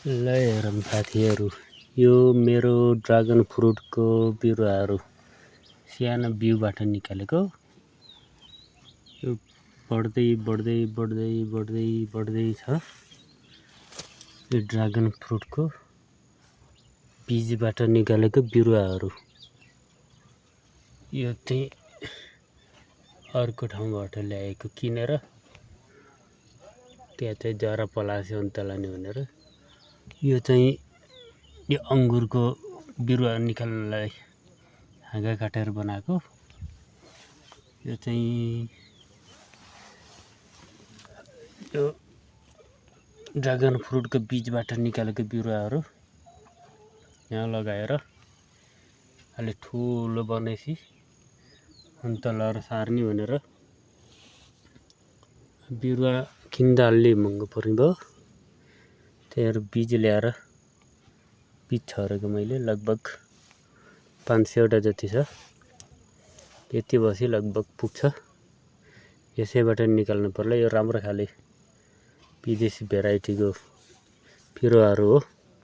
ल हेरौँ साथीहरू, यो मेरो ड्रागन फ्रुटको बिरुवाहरू सानो बिउबाट निकालेको। यो बढ्दै बढ्दै बढ्दै बढ्दै बढ्दै छ। यो ड्रागन फ्रुटको बीजबाट निकालेको बिरुवाहरू। यो चाहिँ अर्को ठाउँबाट ल्याएको किनेर, त्यहाँ चाहिँ जरा पलास्यो अन्त लाने भनेर। यो चाहिँ यो अङ्गुरको बिरुवा निकाल्नलाई हाँगा काटेर बनाएको। यो चाहिँ यो ड्रागन फ्रुटको बीजबाट निकालेको बिरुवाहरू यहाँ लगाएर अलि ठुलो बनेपछि अन्त लर सार्ने भनेर। बिरुवा किन्दा अलि महँगो पर्ने भयो, त्यही बीज ल्याएर बीज छरेको मैले लगभग 500 वटा जति छ। यति बसी लगभग पुग्छ। यसैबाट निकाल्नु पर्ला। यो राम्रो खाले विदेशी भेराइटीको बिरुवाहरू हो।